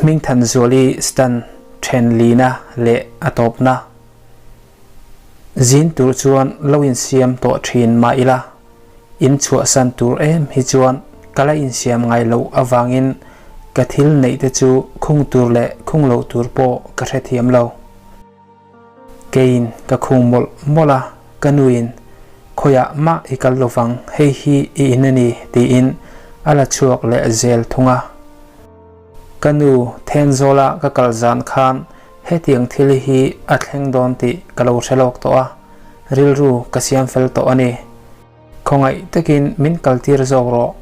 Hmingthanzuali stand then lina leh a tawpna. Zin tur chuan lo insiam tawh thin mah ila, in chhuahsan tur em hi chuan ka la insiam ngai loh avangin ka thil neih te chu khung tur leh khung loh tur pawh ka hrethiam lo. Keiin ka khung mawlh mawlh a, ka nuin, Khawiah mah i kal lovang, hei hi i in a ni, tiin a la chhuak leh zel thung a. Ka nu Thenzawla ka kal zan khan hetiang thil hi a thleng dawn tih ka lo hre lawk tawh a, rilru ka siam fel tawh a ni. Khawngaih takin min kaltir zawk rawh,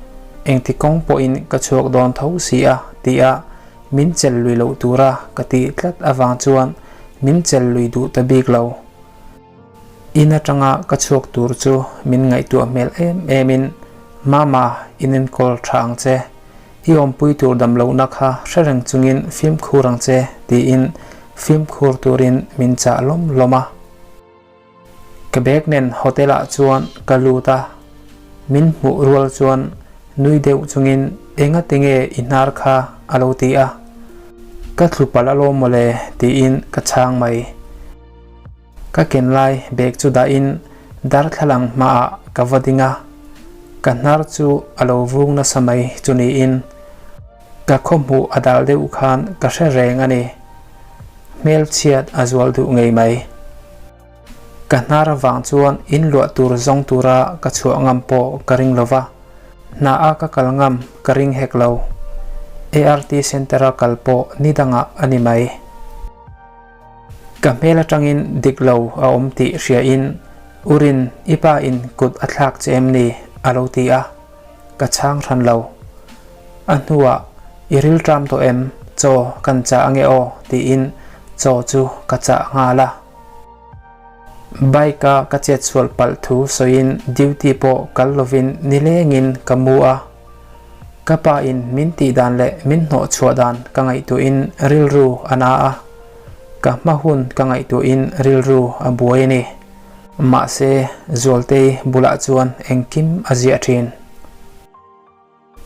engti kawng pawhin ka chhuak dawn tho si a, ti a min chelh lui loh tura ka tih tlat avang chuan min chelh lui duh ta bik lo. In atanga ka chhuak tur chu min ngaihtuah hmel em emin, Mama, in enkawl tha ang che. I awmpui tur dam lohna kha hre reng chungin fimkhur ang che, tiin fimkhur turin min chah lawm lawm a. Ka bag nen hotel ah chuan ka lut a, min hmuh rual chuan nui deuh chungin enga tinge i hnar kha a lo ti a, ka thlu palh alawm mawle tiin ka chhang mai. Ka ken lai bag chu dahin darthlalang hmaah ka va ding a, ka hnar chu a lo vung nasa mai chu niin ka khawhmuh a dal deuh khan ka hre reng a ni. Hmelchhiat a zual duh ngei mai. Ka hnar avang chuan in luah tur zawng tura ka chhuah ngam pawh ka ring lo va, hna a ka kal ngam ka ring hek lo. ART Centre a kal pawh ni dangah a ni mai. Ka hmel atangin dik lo a awm tih hria in, Urin i pa in kut a thlak che em ni? a lo ti a, ka chhang hran lo. A hnuah, I rilṭam tawh em? Chaw kan chah ange aw, tiin chaw chu ka chah nghal a. Bike-a ka chetsual palh thu sawiin duty pawh kal lovin nilengin ka mu a. Ka pa in min tih dan leh min hnawh chhuah dan ka ngaihtuahin rilru a na a. Ka hma hun ka ngaihtuahin rilru a buai a ni. Mahse, Zualtei bulah chuan engkim a ziah thin.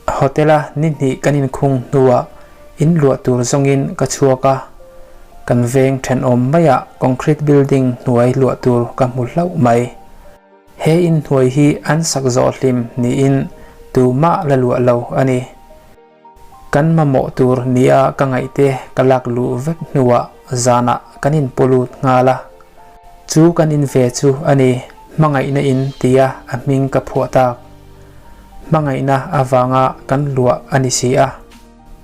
Hotel-a ni hnih kan inkhung hnuah in luah tur zawngin ka chhuak a, kan veng thenawm maiah concrete building hnuai luah tur ka hmu hlauh mai. He in hnuai hi an sak zawh hlim niin tumah la luah lo a ni. Kan mamawh tur nia ka ngaihte ka lak luh vek hnuah zanah kan inpawlut nghal a. Chu kan in ve chu a ni, hmangaihna in tia a hming ka phuah tak. Hmangaihna avanga kan luah a ni si a.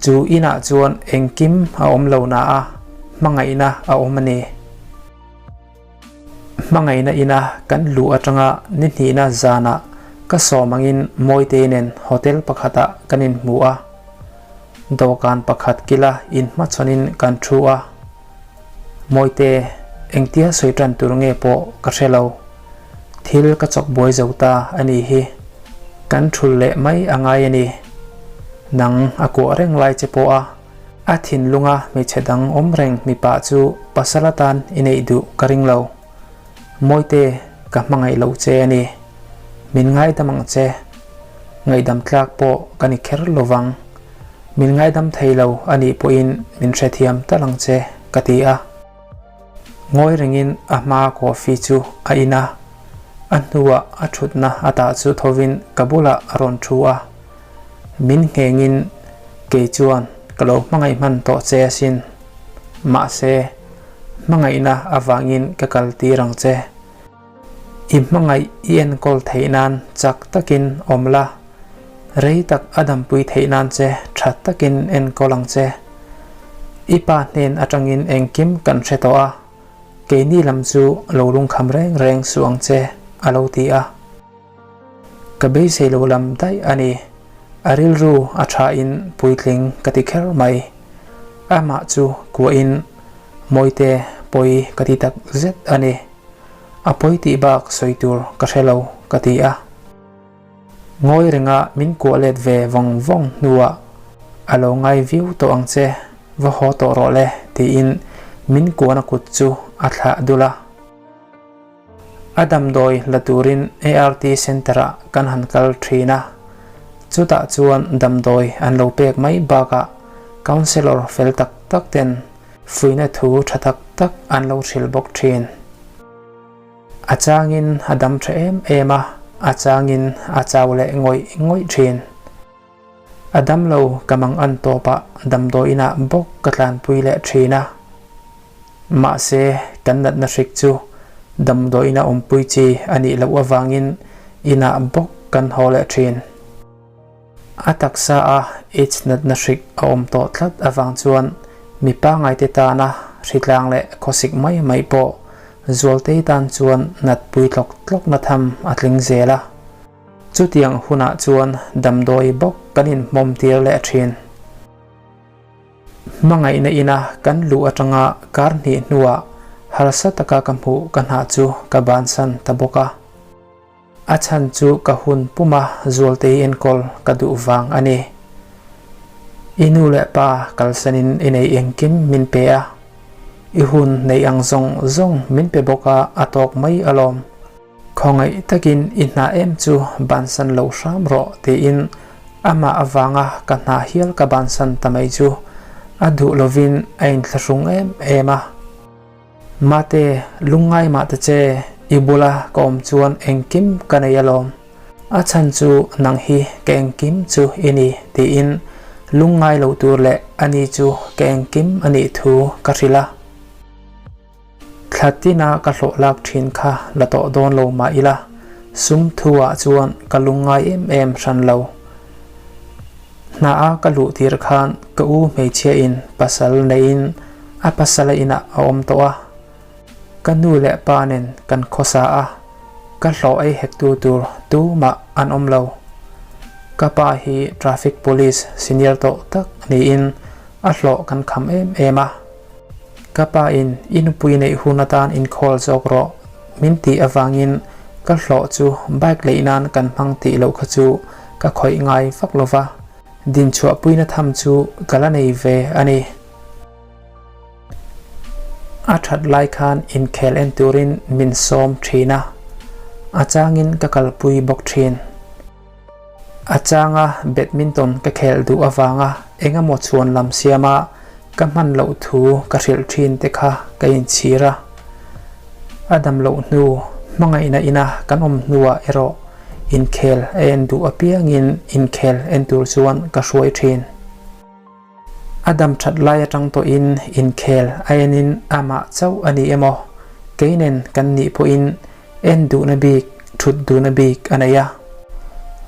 Chu inah chuan engkim a awm lo na a, hmangaihna a awm a ni. Hmangaihna ina kan luh atanga ni hnihna zanah ka sawm angin Mawitei nen hotel pakhatah kan inhmu a. Dawhkan pakhat kila inhmachhawnin kan thu a. Mawite, engtia sawi tan tur nge pawh ka hre lo. Thil ka chawk buai zo ta a nih hi. Kan thul leh mai a ngai a ni. Nang a kuah reng lai che pawh a, a thinlunga hmeichhe dang awm reng mipa chu pasal atan i neih duh ka ring lo. Mawite, ka hmangaih loh che a ni. Min ngaidam ang che. Ngaihdam tlak pawh ka ni kher lovang. Min ngaidam thei lo a nih pawhin min hrethiam tal ang che, ka ti a. Ngawi rengin a hmaa coffee chu a in a, a hnuah a thutna a tah chu thovin ka bulah a rawn thu a. Min nghengin kei chuan ka lo hmangaih hman tawh che asin. Mahse, hmangaihna avangin ka kal tir ang che. I hmangaih i enkawl theih nan chak takin awm la, rei tak a dampui theih nan che tha takin enkawl ang che. I pa hnen atangin engkim kan hre tawh a, keini lam chu lo lungkham reng reng suh ang che, a lo ti a. Ka beisei lo lam daih a ni. A rilru a thain puitling ka ti kher mai. Amah chu kuahin Mawite pawi ka ti tak zet a ni. A pawi tih bak sawi tur ka hre lo ka ti a. Ngawi renga min kuah let ve vawng vawng hnuah a lo ngai viau tawh ang che, va haw tawh rawh le tiin min kuahna kut chu a thlah dul a. A damdawi la turin ART Centre-ah kan han kal thin a, chutah chuan damdawi an lo pek mai bakah Counsellor fel tak tak ten fuihna thu tha tak tak an lo hrilh bawk thin. A changin a dam tha em em a, a changin a chau leh ngawih ngawih thin. A damlo ka mang an tawpah damdawiinah bawk ka tlanpui leh thin a. Mahse, kan natna hrik chu damdawiina awmpui chi a nih loh avangin inah bawk kan haw leh thin. A taksa a AIDS natna hrik a awm tawh tlat avang chuan mi pangaite tana hritlang leh khawsik mai mai pawh Zualtei tan chuan natpui tlawk tlawkna tham a tling zel a. Chutiang hunah chuan damdawi bawk kan inhmawm tir leh thin. Hmangaihna ina kan luh atanga kar hnih hnuah harsa taka ka hmuh ka hnah chu ka bansan ta bawk a. A chhan chu ka hun puma Zualtei enkawl ka duh vang a ni. I nu leh pa kalsanin i nei engkim min pe a, i hun neih ang zawng zawng min pe bawk a, a tawk mai alawm. Khawngaih takin i hna em chu bansan lo hram rawh tiin amah avanga ka hna hial ka bansan ta mai chu a duh lovin a inthlahrung em em a. Mate, lungngai mah ta che, i bula ka awm chuan engkim ka nei alawm. A chhan chu nang hi ka engkim chu i ni tiin lungngai lo tur leh ani chu ka engkim a nih thu ka hrilh a. Thla tina ka hlawh lak thin kha la tawh dawn lo mah ila, sum thu ah chuan ka lungngai em em hran lo. Hna a ka luh tir khan ka u hmeichhia in pasal neiin a pasala inah a awm tawh a. Ka nu leh pa nen kan khawsa a, ka hlawh ei hek tu tur tumah an awm lo. Ka pa hi traffic police senior tawh tak niin a hlawh kan kham em em a. Ka pa in i nupui neih hun atan inkhawl zawk rawh min tih avangin ka hlawh chu bike leih nan kan hmang tih loh kha chu ka khawih ngai vak lo va, dinchhuahpuina tham chu ka la nei ve a ni. A that lai khan inkhel en turin min sawm thin a, a changin ka kalpui bawk thin. A changa badminton ka khelh duh avanga engemaw chhuan lam siama ka hman loh thu ka hrilh thin te kha ka inchhir a. A dam loh hnu, hmangaihna ina kan awm hnuah erawh inkhel a en duh apiangin inkhel en tur chuan ka hruai thin. A dam that lai atang tawhin inkhel a enin amah chauh a ni emaw, kei nen kan nih pawhin en duhna bik, thut duhna bik a nei a.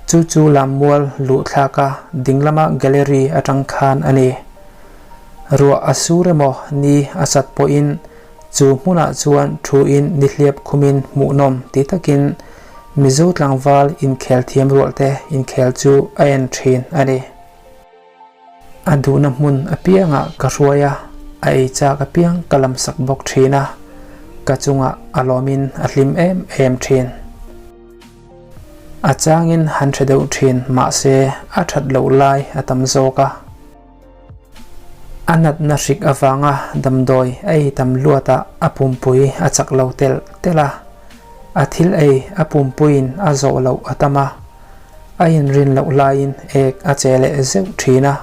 Chu chu lammual luh thlaka dinglama gallery atang khan a ni. Ruah a sur emaw ni a sat pawhin chu hmunah chuan thuin nihliap khumin hmuhnawm ti takin Mizo tlangval inkhel thiam rualte inkhel chu a en thin a ni. A duhna hmun apiangah ka hruai a, a ei chak apiang ka lamsak bawk thin a, ka chungah a lawmin a hlim em em thin. A changin han hre deuh thin mahse a that loh lai a tam zawk a. A natna hrik avanga damdawi a ei tam luatah a pumpui a chak lo telh telh a, a thil ei a pumpuiin a zawh loh a tam a. A inrin loh laiin ek a che leh zeuh thin a,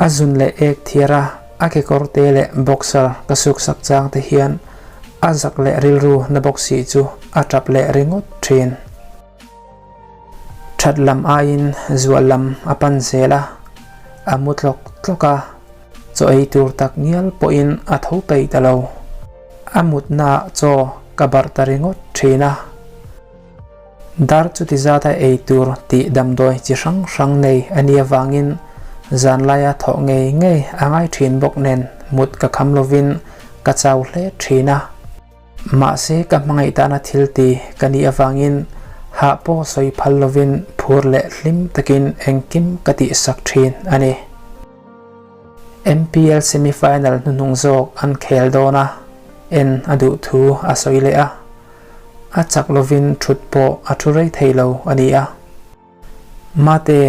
a zun leh ek thiar a, a kekawr te leh boxer ka suksak chang te hian a zak leh rilru na bawk si chu a tap leh ringawt thin. That lam aiin zual lam a pan zel a, a mu tlawk tlawk a, chaw ei tur tak ngial pawhin a tho peih ta lo. A mutnaah chaw ka barh ta ringawt thin a. Dar chuti zata ei tur tih damdawi chi hrang hrang nei a nih avangin zanlaia thawh ngei ngei a ngai thin bawk nen mut ka kham lovin ka chau hle thin a. Mahse ka hmangaih tana thil ti ka nih avangin hah pawh sawi phal lovin phur leh hlim takin engkim ka tihsak thin a ni. MPL semi-final hnuhnung zawk an khel dawn a, en a duh thu a sawi leh a. A chak lovin thut pawh a thu rei thei lo a ni a. Mate,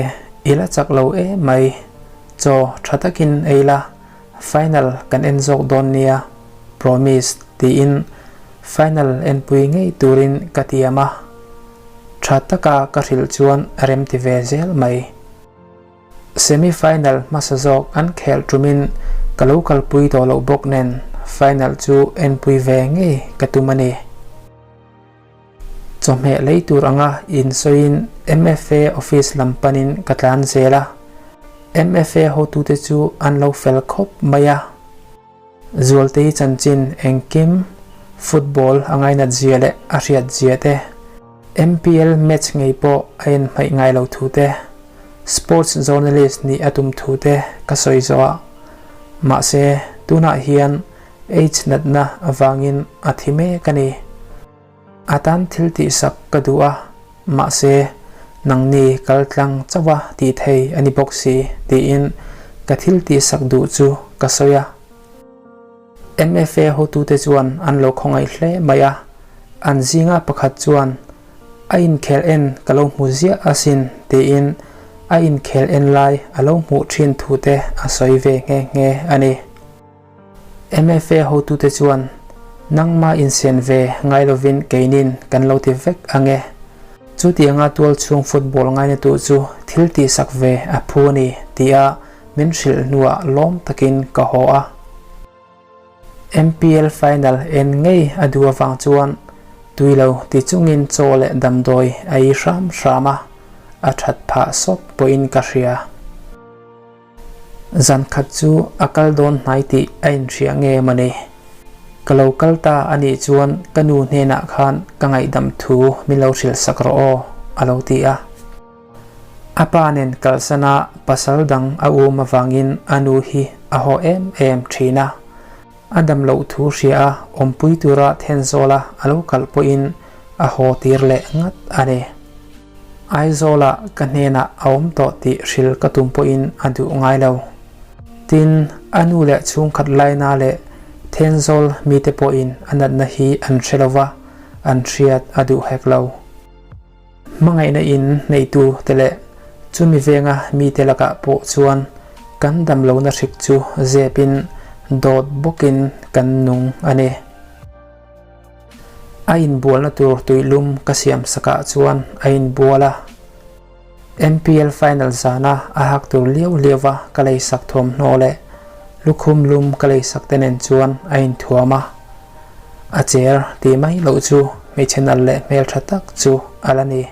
i la chak lo em mai. Chaw tha takin ei la, final kan en zawk dawn nia, promise tiin final enpui ngei turin ka tiam a. Tha taka ka hrilh chuan a remti ve zel mai. Semi final hmasa zawk an khelh ṭumin ka lo kalpui tawh loh bawk nen final chu enpui ve ngei ka tum a ni. Chawhmeh lei tur anga insawiin MFA office lam panin ka tlan zel a, MFA hotute chu an lo fel khawp mai a. Zualtei chanchin engkim football a ngainat zia leh a hriat zia te, MPL match ngei pawh a inhmaih ngai lo thu te, sports journalist nih a tum thu te ka sawi zawh a. Mahse, tunah hian AIDS natna avangin a thi mek a ni. A tan thil tihsak ka duh a, mahse, nangni kal tlang chauh a tih thei a ni bawk si, tiin ka thil tihsak duh chu ka sawi a. MFA hotute chuan an lo khawngaih hle mai a, an zinga pakhat chuan, A inkhel en ka lo hmu ziah asin, tiin a inkhel en lai a lo hmuh thin thute a sawi ve nghe nghe a ni. MFA hotute chuan, Nangma insian ve ngai lovin keinin kan lo ti vek ang e. Chutianga tualchhung football ngainatu chu thil tihsak ve a phu a ni, tia min hrilh hnuah lawm takin ka haw a. MPL final en ngei a duh avang chuan tui lo ti chungin chaw leh damdawi a ei hram hram a, a that phah sawt pawhin ka hria. Zan khat chu a kal dawn hnai tih a inhria nge mawni? Ka lo kal ta a nih chuan ka nu hnenah khan ka ngaihdam thu min lo hrilh sak rawh aw, a lo ti a. A pa nen kalsana pasal dang a um avangin a nu hi a haw em em thin a. A dam loh thu hria a awmpui tura Thenzawla a lo kalh pawhin a haw tir leh ngat a ni. Aizawlah ka hnenah a awm tawh tih hril ka tum pawhin a duh ngai lo. Tin, a nu leh chhungkhat laina leh Thenzawl mite pawhin a natna hi an hre lo va, an hriat a duh hek lo. Hmangaihna in neitu te leh chumi venga mite lakah pawh chuan kan damlohna hrik chu zepin dawt bawkin kan nung a ni. A inbualna tur tuilum ka siam sakah chuan a inbual a. MPL final zana a hak tur liau liauva ka leisak thuamhnaw leh lukhum lum ka leisak te nen chuan a inthuam a. A cher tih mai loh chu hmeichhe nalh leh hmeltha tak chu a la ni.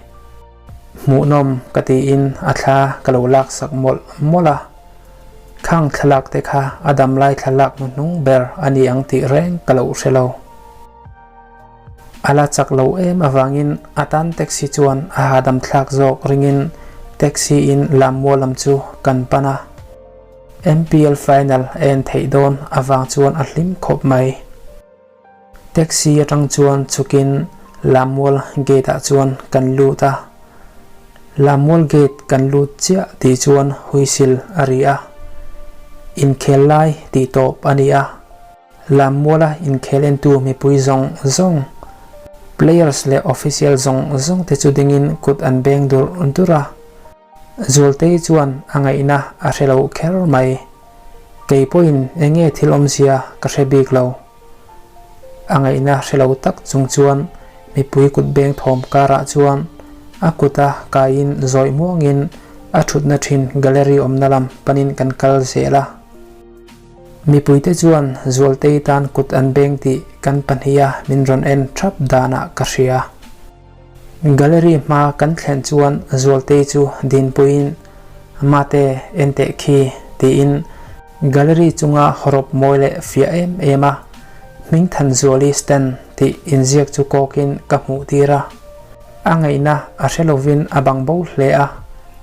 Hmuhnawm ka tiin a thla ka lo laksak mawlh mawlh a. Khang thlalak te kha a damlai thlalak hnuhnung ber a ni ang tih reng ka lo hre lo. A la chak lo em avangin a tan taxi chuan a hahdam thlak zawk ringin taxi in Lammual lam chu kan pan a. MPL final a en theih dawn avang chuan a hlim khawp mai. Taxi atang chuan chhukin Lammual gate ah chuan kan lut a. Lammual gate kan lut chiah tih chuan whistle a ri a. Inkhel lai tih tawp a ni a. Lammuala inkhel entu mipui zawng zawng, players leh official zawng zawng te chu dingin kut an beng dur dur a. Zualtei chuan a ngaihna a hre lo kher mai. Kei pawhin eng nge thil awmzia ka hre bik lo. A ngaihna hre lo tak chung chuan mipui kut beng thawm karah chuan a kuta kaiin zawih muangin a thutna thin gallery awmna lam panin kan kal zel a. Mipuite chuan Zualtei tan kut an beng tih kan pahniha min rawn en thap danah ka hria. Gallery hma kan thlen chuan Zualtei chu dinpuiin, Mate, en teh khi, tiin gallery chunga hawrawp mawi leh fiah em em a, Hmingthanzuali stand tih inziak chu kawkin ka hmuh tir a. A ngaihna a hre lovin a bang bo hle a,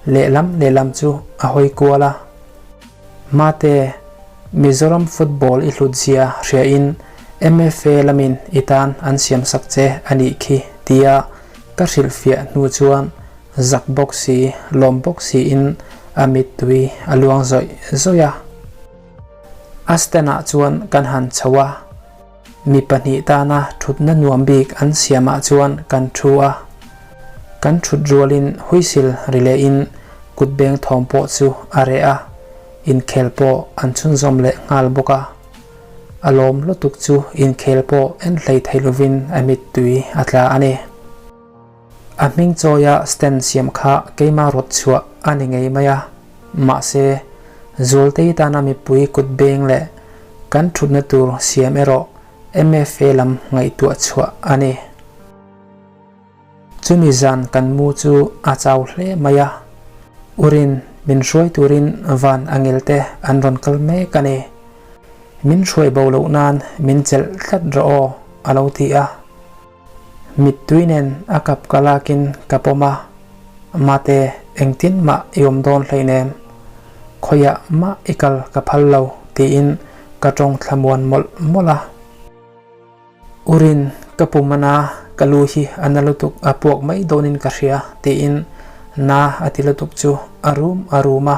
lehlam lehlam chu a hawi kual a. Mate, Mizoram football i hlut zia hria in MFA lamin i tan an siam sak che a nih khi tia ka hrilhfiah hnu chuan zak bawk si, lawm bawk si in a mittui a luang zawih zawih a. A stand ah chuan kan han chho a. Mi pahnih tana thutna nuam bik an siamah chuan kan thu a, kan thut rualin huisil ri lehin kut beng thawm pawh chu a reh a, inkhel pawh an chhunzawm leh nghal bawk a. A lawm lutuk chu inkhel pawh en hlei thei lovin a mittui a tla a ni. A hming chawia stand siam kha keima rawt chhuah a ni ngei mai a. Mahse, Zualtei tana mipui kut beng leh kan thutna tur siam erawh MFA lam ngaihtuah chhuah a ni. Chumi zan kan mu chu a chau hle mai a, Urin min hruai turin van angel te an rawn kal mek a ni. Min hruai bo loh nan min chelh tlat rawh aw, a lo ti a. Mittui nen a kap ka lakin ka pawm a, Mate, engtin mah i awm dawn hleinem, khawiah mah i kal ka phal lo, tiin ka tawng thlamuan mawlh mawlh a. Urin, ka pum a na, ka lu hi a na lutuk a puak mai dawnin ka hria, tiin na a ti lutuk chu a rum a rum a.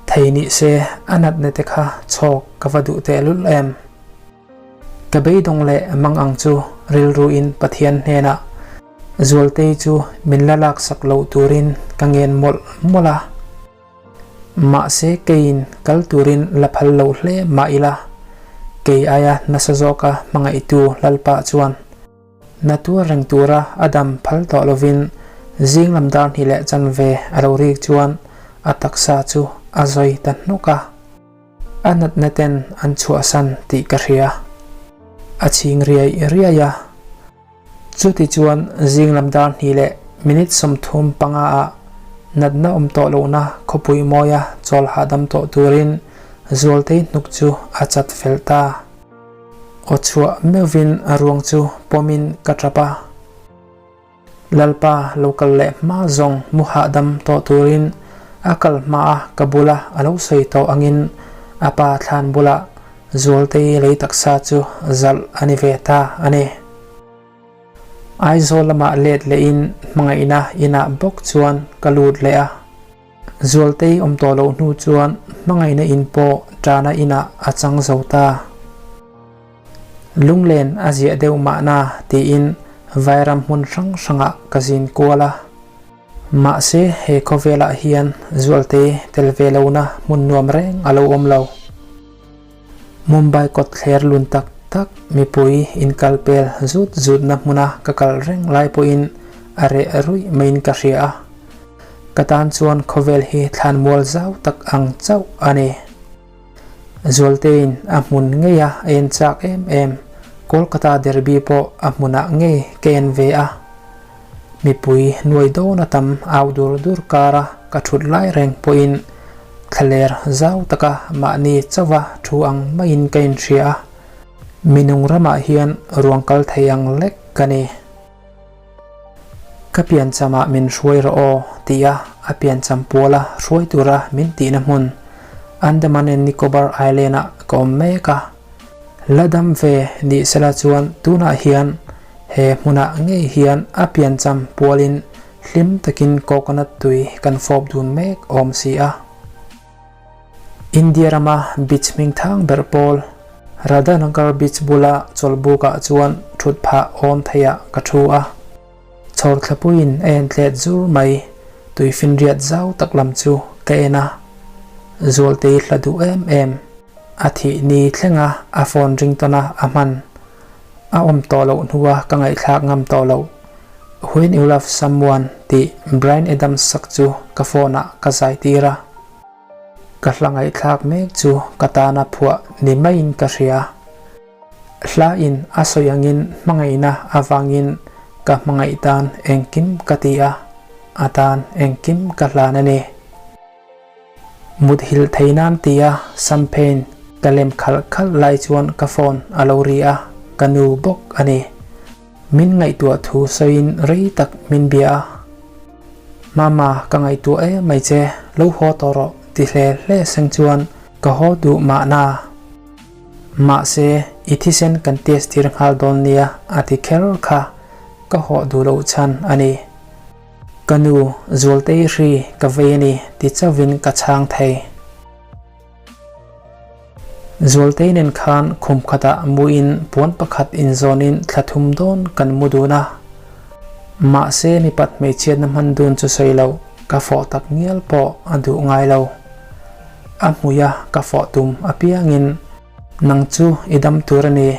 Thei nih se a natna te kha chhawk ka va duh tehlul em? Ka beidawng leh mang ang chu rilruin Pathian hnenah Zualtei chu min la laksak loh turin ka ngen mawlh mawlh a. Mahse keiin kal turin la phal lo hle mah ila, kei aia nasa zawka hmangaihtu Lalpa chuan na tuar reng tura a dam phal tawh lovin zing lam dar hnih leh chanve a lo rik chuan a taksa chu a zawi ta hnuk a. A natna ten an chhuahsan tih ka hria. A chhing riai riai a. Chuti chuan zing lam dar hnih leh minute 35 ah natna awm tawh lohna khawpui mawia chawl hahdam tawh turin Zualtei hnuk chu a chat fel ta. Aw chhuah meuhvin a ruang chu pawmin ka tap a. Lalpa lo kal leh hma zawng mu hahdam tawh turin a kal hma a ka bula a lo sawi tawh angin a pa thlan bulah Zualtei lei taksa chu zalh a ni ve ta a ni. Aizawl lamah let lehin hmangaihna inah bawk chuan ka lut leh a. Zualtei awm tawh loh hnu chuan hmangaihna in pawh ṭana inah a chang zo ta. Lunglen a ziah deuh mahna tiin vairam hmun hrang hrangah ka zin kual a. Mahse he khawvelah hian Zualtei tel ve lohna hmun nuam reng a lo awm lo. Mumbai kawtthler lun tak tak mipui inkal pel zut zutna hmuna ka kal reng lai pawhin a reh ruih maiin ka hria a. Ka tan chuan khawvel hi thlanmual zau tak ang chauh a ni. Zualteiin a hmun ngei a a en chak em em, Kolkata derby pawh a hmunah ngei ka en ve a. Mipui nuai dawn a tam au dur dur kara ka thut lai reng pawhin thlaler zau taka mahni chauha thu ang maiin ka inhria a, minung ramah hian ruang kal thei ang lek ka ni. Ka pianchamah min hruai rawh aw tia a piancham puala hruai tura min tihna hmun Andaman and Nicobar Island-ah ka awm mek a. La dam ve nih sela chuan tunah hian he hmunah ngei hian a piancham pualin hlim takin coconut tui kan fawp dun mek awm si a. India rama beach hming thang ber pawl Radhanagar Beach bula chawlhbukah chuan thut phah awm theiah ka thu a. Chhawrthlapuiin a en tlet zur mai, tuifinriat zau tak lam chu ka en a. Zualtei hla duh em em, a thih ni thlenga a phone ringtawna a hman a awm tawh loh hnua ka ngaihthlak ngam tawh loh. When You Love Someone tih Bryan Adams sak chu ka phone ah ka zai tir a. Ka hla ngaihthlak mek chu ka tana phuah ni maiin ka hria. Hla in a sawi angin hmangaihna avangin ka hmangaih tan engkim ka ti a, a tan engkim ka hlan a ni. Muthilh thei nan tia Samphain ka lem khalh khalh lai chuan ka phone a lo ri a, ka nu bawk a ni. Min ngaihtuah thu sawiin rei tak min bia a, Mama ka ngaihtuah em mai che, lo haw tawh rawh ti hle hle seng chuan ka haw duh mahna. Mahse i thisen kan test tir nghal dawn nia a ti kher kha ka haw duh loh chhan a ni. Ka nu, Zualtei hri ka vei a ni ti chauhin ka chhang thei. Zualtei nen khan khum khatah muin puan pakhat inzawnin thla thum dawn kan mu dun a. Mahse mipat hmeichhiatna hman dun chu sawi loh, ka fawh tak ngial pawh a duh ngai lo. A hmuia ka fawh tum apiangin, Nang chu i dam tur a ni.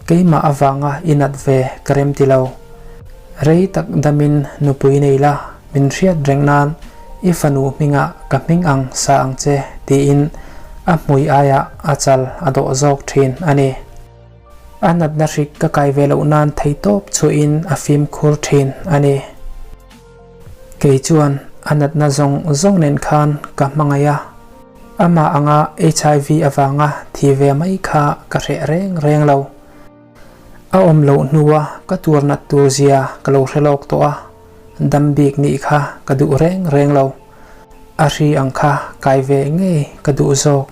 Keimah avanga i nat ve ka rem ti lo. Rei tak damin nupui nei la, min hriat reng nan I fanu hmingah ka hming ang sa ang che tiin a hmui aiah a chal a dawh zawk thin a ni. A natna hrik ka kai ve loh nan theitawp chhuahin a fimkhur thin a ni. Kei chuan a natna zawng zawng nen khan ka hmangaih a, amah anga HIV avanga thi ve mai kha ka hreh reng reng lo. A awm loh hnua ka tuar nat tur zia ka lo hre lawk tawh a, dam bik nih kha ka duh reng reng lo. A hri ang kha kai ve ngei ka duh zawk.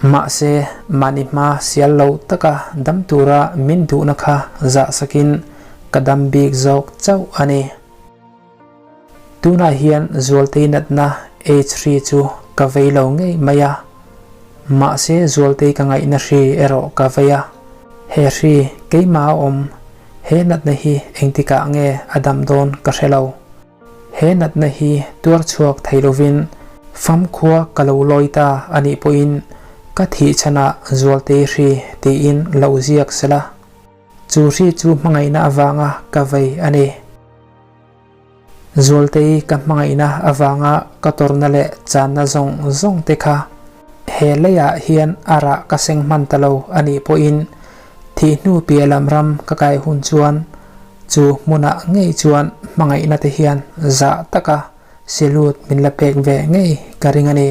Mahse, mahni hma sial lo taka dam tura min duhna kha zah sakin ka dam bik zawk chauh a ni. Tunah hian Zualtei natna AIDS hri chu ka vei lo ngei mai a, mahse Zualtei ka ngaihna hri erawh ka vei a. He hri keimah a awm, he natna hi engtikah nge a dam dawn ka hre lo. He natna hi tuar chhuak thei lovin famkhua ka lo lawi ta a nih pawhin ka thih chhanah Zualtei hri tiin lo ziak sela. Chu hri chu hmangaihna avanga ka vei a ni. Zualtei ka hmangaihna avanga ka tawrhna leh channa zawng zawng te kha he leiah hian a rah ka seng hman ta lo a nih pawhin thih hnu piah lam ram ka kai hun chuan chu hmunah ngei chuan hmangaihna te hian zah taka silut min la pek ve ngei ka ring a ni.